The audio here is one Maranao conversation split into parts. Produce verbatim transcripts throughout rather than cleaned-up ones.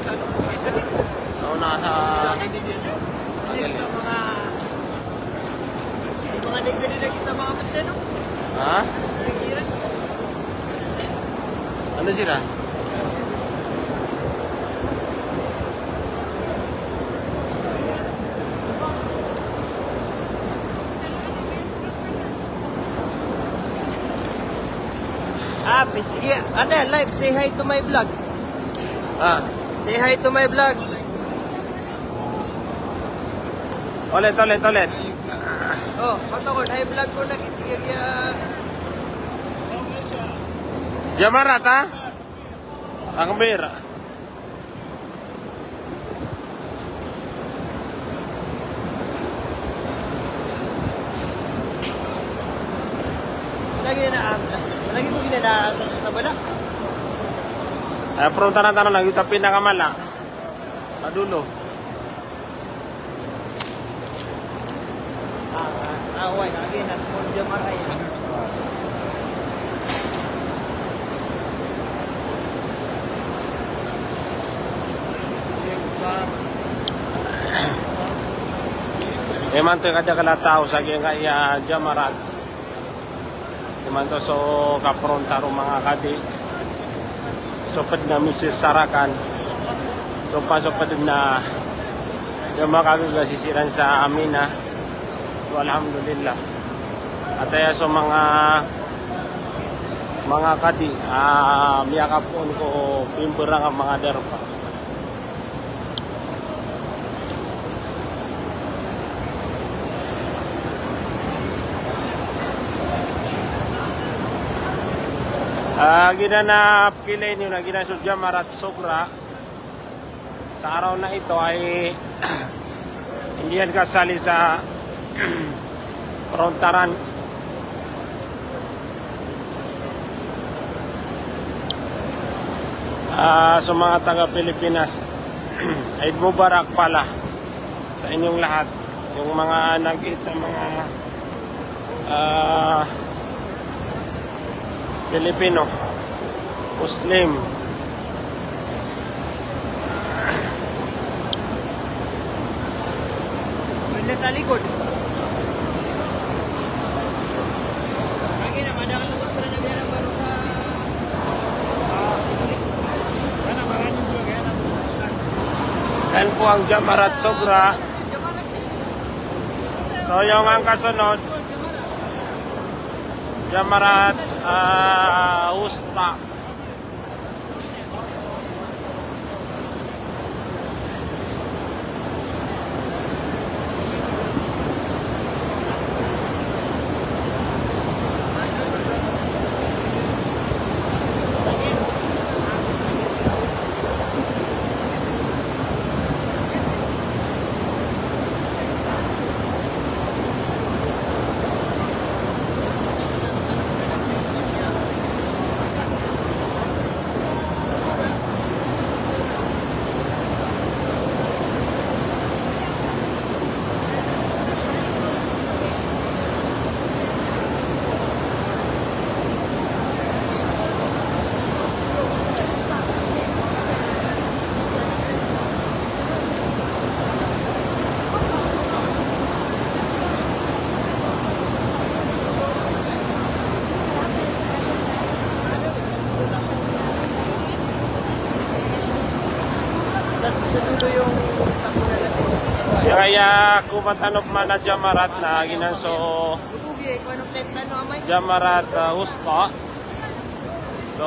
Sa una sa... Hindi, mga, hindi, mga degre na kita, mga pantay, no? Ha? Degre. Ano sila? Ah, bis-, iya, ate, live, say hi to my vlog. Ah. Say hi to my vlog. Ulit, ulit, ulit. O, matokod, hi vlog ko na, kitiya, iya. Jamarat, ha? Takbir. Lagi na, lagi mo ginana sa tabala. Ay, prontaran tano lagi sa pinakamala. Sa dulo. Imanto i kadakl a taw sa giyangkaya jamarat. Imanto so kaprontar o manga kadi. So pd na misisarakan. So pa so pd na, iya makagaga siran sa Mina. So alhamdulillah. Aya so manga, manga kadi, ah, miyakapoon ko pimbarang a manga darpa. Ah, giyanan a pkilay niyo na giyanan so Jamarat Sugra. Sa araw na ito ay hindi yan kasali sa prontaran. Ah, sa mga taga Pilipinas, Eid Mubarak pala sa inyong lahat. Yung mga nag-Eid na mga, ah, Pilipino, Muslim. Maganda sa likod. Lagi na, madakl na to, para na biyaran baro ka. Yan po ang Jamarat Sugra. So, yung ang kasunod, Jamarat, ah, Wusta. Kaya ko matano pman a Jamarat na giyanan so Jamarat, ah, Wusta. So,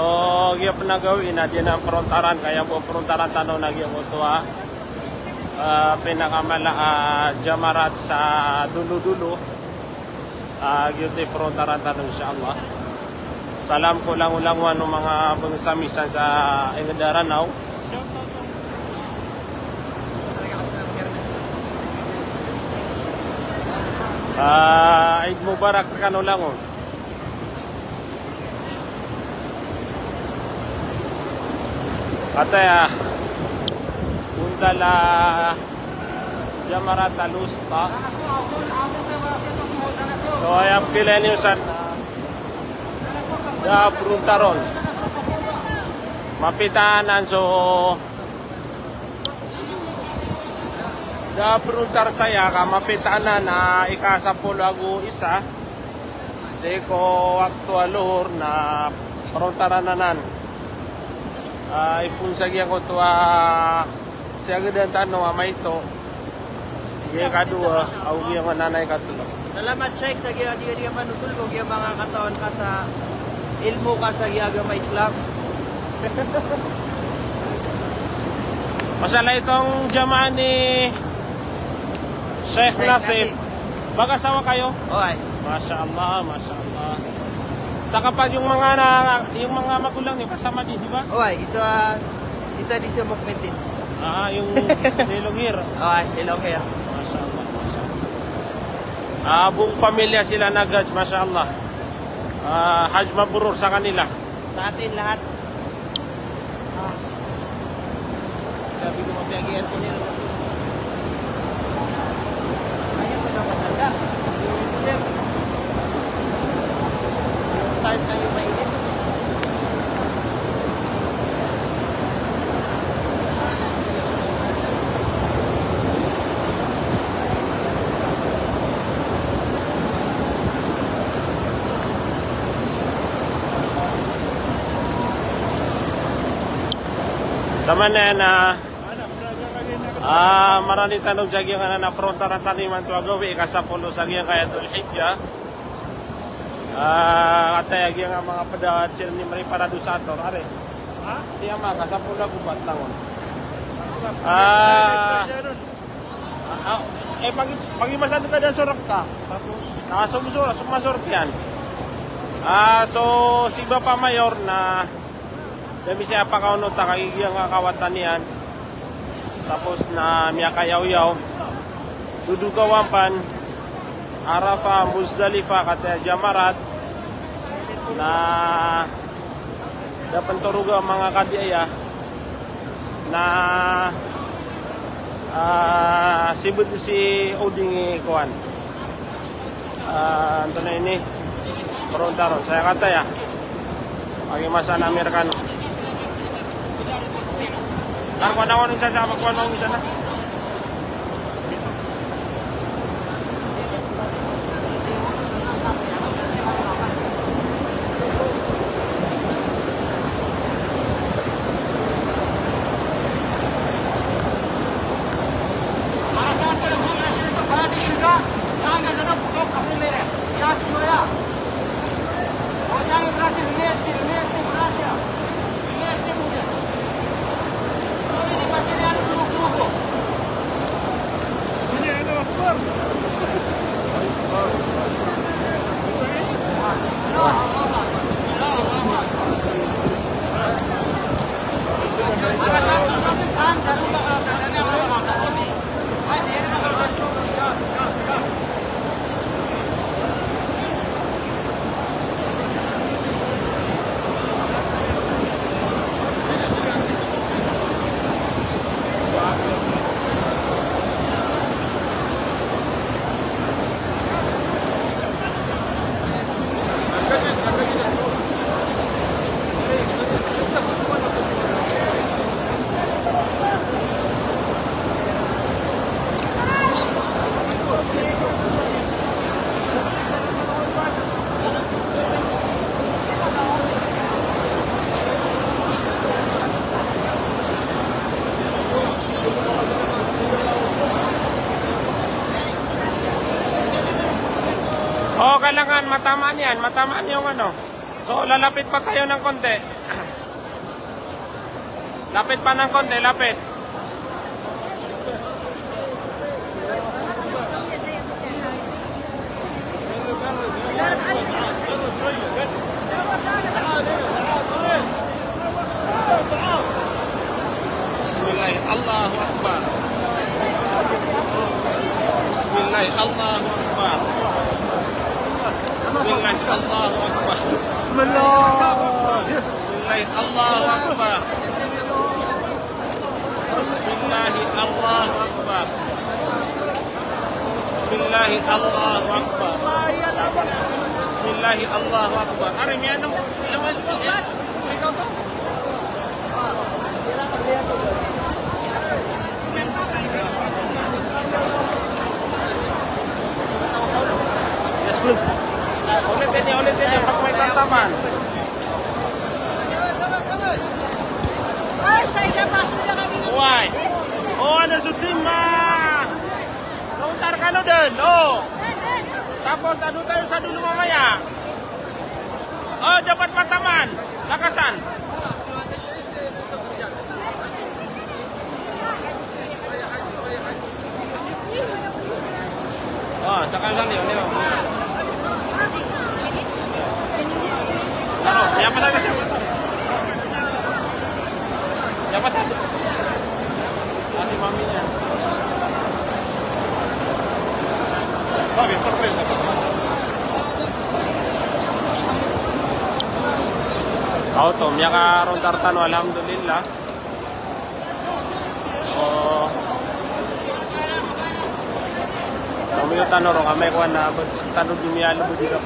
giya pn a gawii na giyanan prontaran, kaya bo prontaran tano na giyangkoto a, ah, pinakamala a, ah, Jamarat sa dulo-dulo. Ah, giyoto i prontaran tano, insha Allah. Salam ko langolangon o manga bangsa mi san sa ingd a Ranaw. Ah, Eid Mubarak rkano langon. Ataya, ah, undala Jamarat al-Wusta. So, aya pkilay niyo san, ah, da prontaron. Mapita anan so Da prontar saya ka mapitaan anan a ika sapolo ago isa sii ko wakto a lohor na prontaran anan. Ah, ipoon sa giyangkoto a siyagadan tano a maito. Iya ikadowa, ago giyangkanan a ikatlo. Salamat, Sheikh, sa giya, giya, giya panotol ko, giya manga katawan ka sa ilmo ka sa giya agama Islam. Masha Allah itong jamaah ni Sheikh Sheikh Nasib. Nasib. Mag-asawa kayo? Oway. Masha Allah, masha Allah. Saka pag yung mga na, yung mga magulang niyo kasama din, di ba? Oway, ito, ah, ito di siya mukmentin. Ah, yung si Longir. Oway, si Longir. Masha Allah, masha Allah. Ah, buong pamilya sila nag-Hajj, masha Allah. Ah, Hajj mabrur sa kanila. Sa atin lahat. Ah. Grabe ko, mapiyag-aircon nila. Ayan, ito na matanda. Start tayo mainit. Samanaya na, ah, marani tano sa giyangkanan a prontaran tano imanto a gawii, ikasapolo sa giyangkaya Dhul Hijjah. Ah, kataya giyangkaya manga pd a siran i mari para dosa a tor, ari. Ha? Siya maka, sapolo ago pat langon. Ah, ah, eh, pagi, pagi masad ka da sorok ka. Ah, so masor, so masor kiyan. Ah, so si Bapa Mayor na da misiyapakaonot a kagiya nga kawatan iyan. Tapos na miyakayaw-yaw. Dodo ka wampan, Arafah, Muzdalifah, kataya Jamarat. Na da pn toroga manga kadiaya na, ah, sibd si oding i kowan. Ah, antonaa ini? Prontar, saya kataya. Pagi masa na Amerikano. Tar kowan a kowan isa sa, kowan a kowan isa na. O, kailangan matamaan iyan, matamaan iyong ano. So, lalapit pa tayo ng konti. Lapit pa ng konti, lapit. Bismillah, Allahu Akbar. Bismillah, Allahu Akbar. Bismillah, Allahu Akbar. Bismillah. Bismillah, Allahu Akbar. Bismillah, Allahu Akbar. Bismillah, Allahu Akbar. Bismillah, Allahu Akbar. Ari, may ano? Ikaw to? O. Tapos, ado tayo sa dulo mamaya. O, dapat mataman. Lakasan. O, sakali, sakali, sakali. Ano, siapa sabi, siapa sabi? Siapa sabi? Ate Mami niyan. Sabi, perfect. Oto, miyakarontar tano, alhamdulillah. O, kami o tano ron, kami ko ana, ba tano di miyalo, ba di ka.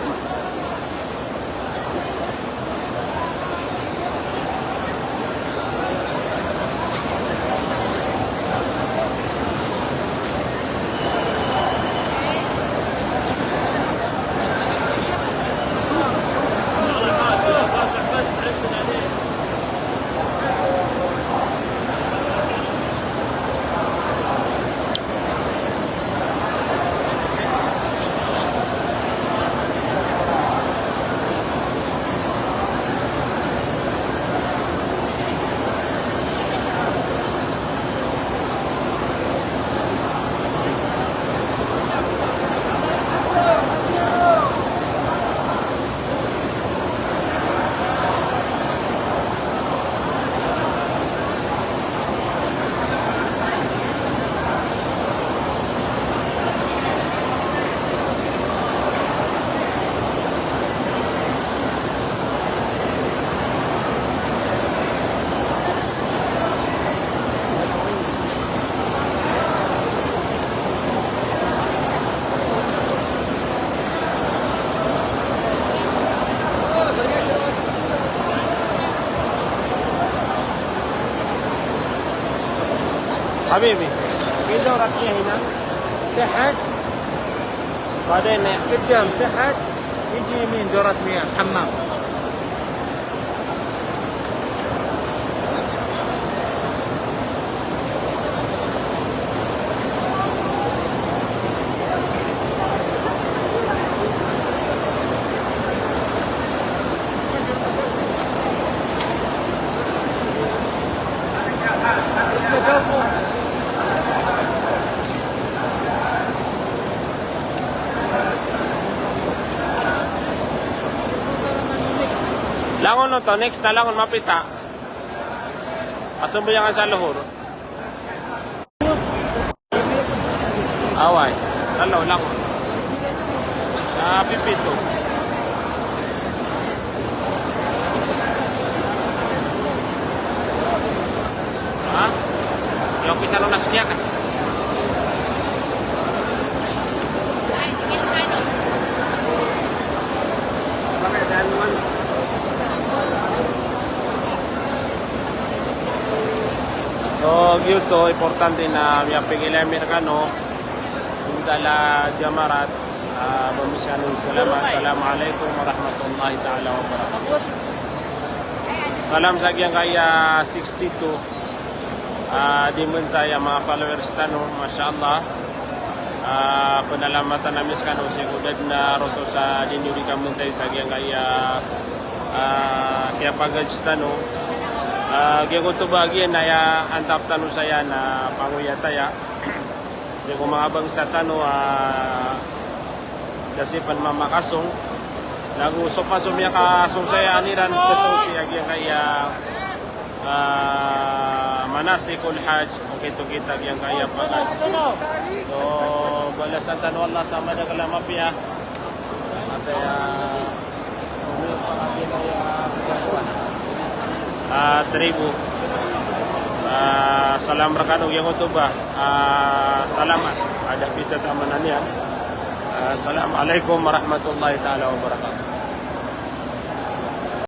حبيبي، في دورة مياه هنا تحت، بعدين قدام تحت، يجي يمين دورة مياه، حمام. Langon oto, next na langon, mapita. Asambayangan sa lohor. Away. Talo, langon. Ah, pipito. Ha? Yung isa ron na siya ka. So, giyoto, importante na miyapikilay ami rkano, pmantala jamarat, sa bambi skano Islam. Assalamu alaikum warahmatullahi ta'ala wabarakatuh. Salam sa giyangkaya sixty-two. Ah, di mbntay a manga followers tano, masha Allah. Ah, pnalamatan ami skano sii ko da dn a roto sa di niyo di kambntay sa giyangkaya, ah, kiyapagaj tano. Ah, giyangkoto ba giyanan a antap tano saya na pangoyat aya sii ko manga bangsa tano, ah, da sii pn mamakasong. Nago so paso miyakasong saya an iran, totoo sii a giyangkaya, ah, manasikul hajj, okit-okit a giyangkaya pagaj. So, balasan tano o Allah sa madakl a mapiya. Ah, tribo. Ah, salam rkano giyangkoto ba. Ah, salam. Ada pita taman aniyan. Ah, assalamu alaikum warahmatullahi ta'ala wabarakatuh.